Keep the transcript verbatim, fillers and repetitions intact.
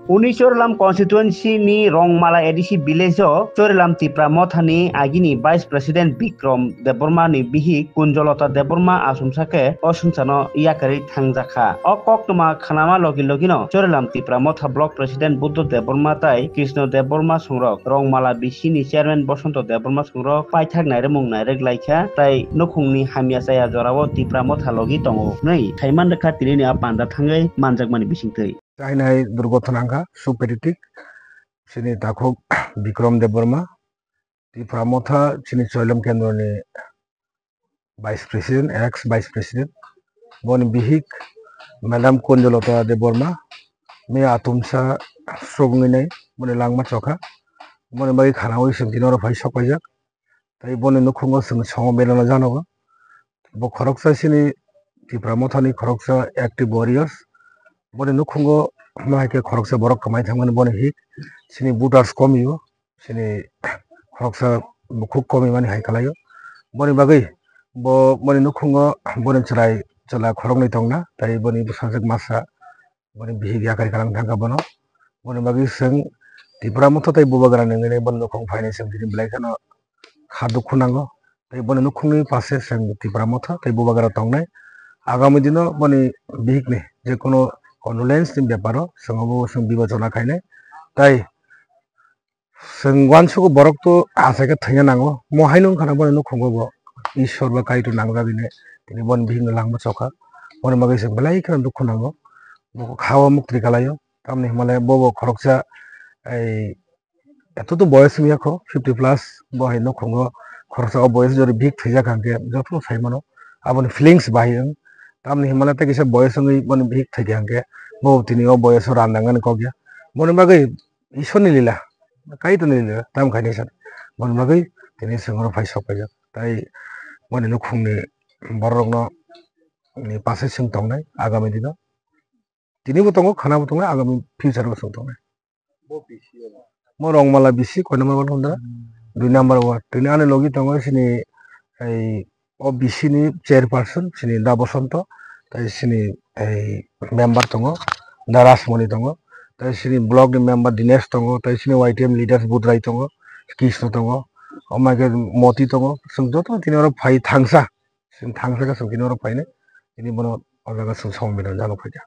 Uni Chorilam constituency ni Rongmala A D C village o Chorilam Tipra Motha ni agini Vice President Bikrom Debbarma ni bihik Kunjolota Debbarma asumsa khe o swngchar no yakarwi thangjakha. O koktwma khnama logi logi no Chorilam Tipra Motha Block President Buddho Debbarma tai Krishna Debbarma songrok Rongmala B C ni Chairman Bosonto Debbarma songrok paithak nairwmung nairwk laikha tai nukhungni hamya chaya jorao Tipra Motha logi tongo hwnwi saiman rwkha tinini a panda thangwi manjakmani bisingtwi. Chainai durgothona wngkha, superitic, chini takhuk Bikrom Debbarma, Tipra Motha, chini Choilam Kendroni Vice President, ex Vice President, boni bihik Madam Kunjolota Debbarma, me atumsa srok wngwi nai, boni langma chokha, boni bagwi khanaui chwng tini oro phai sok paijak, tei boni nukhungo chwng somo belano janogo. Bo khoroksa chini Tipra Mothani khoroksa active warriors. Boni nukhungo ma hai khe khoroksa borok kwmai thangmani boni hik chini voters komio, chini khoroksa bukhuk komimani hai kalaio. Boni bagwi bo boni nukhungo boni chwrai chwla khoroknwi tongna, tei boni bwsajwk masa boni bihik yakarwi kalang thangkha bono. Boni bagwi chwng Tipra Motha tei Bubagra nungwi boni nukhung phainai chwng tini belai kheno kha dukhu nango. Tei boni nukhungni pase chwng Tipra Motha tei Bubagra tongnai. Agami dino boni bihikni je kono condolence ni beparo chwng obo chwng bibechona khainai. Tai chwng uansugo borok to achaikhe thwina nango. Mo haino wngkha na boni nukhungo bo Ishwar ba Kaitor nangjagwi nai. Tini boni bihikno langma chokha. Boni bagwi chwng belai kheno dukhu nango. Bo kha-o muktri kalaio. Tamni hwnmale bo bo khoroksa ei eto to boyes wngya kho fifty plus, bo hai nukhungo khoroksa o boyes jori bihik thwijak hwnkhe jotono sai mano. Aboni feelings bahai wng. Tamni hwnmale tei kisa boyes wngwi boni bihik thwikha hwnkhe bo tini o boyes o randangani kok ya. Boni bagwi Ishwarni lila, Kaitorni lila, tam khainai san. Boni bagwi tini chwng oro phai sok paijak. Tai boni nukhungni bororokno ni pase chwng tongnai agami dino. Tini bo tongo, khana bo tongo, agami future bo chwng tongnai. Mo Rongmala B C koi number ward hwnda? Dui number ward. Tini ani logi tongo sini ei o B C ni chairperson sini Da Bosonto, tai sini ei member tongo Da Rasmoni tongo, tai sini block ni member Dinesh tongo, tai sini Y T M leaders Budrai tongo, Krishna tongo, omaike Moti tongo, chwng joto tini oro phai thangsa, chwng thangsa khe chwng tini oro phainai, tini bono o jaga chwng somoi bini jalo phaikha.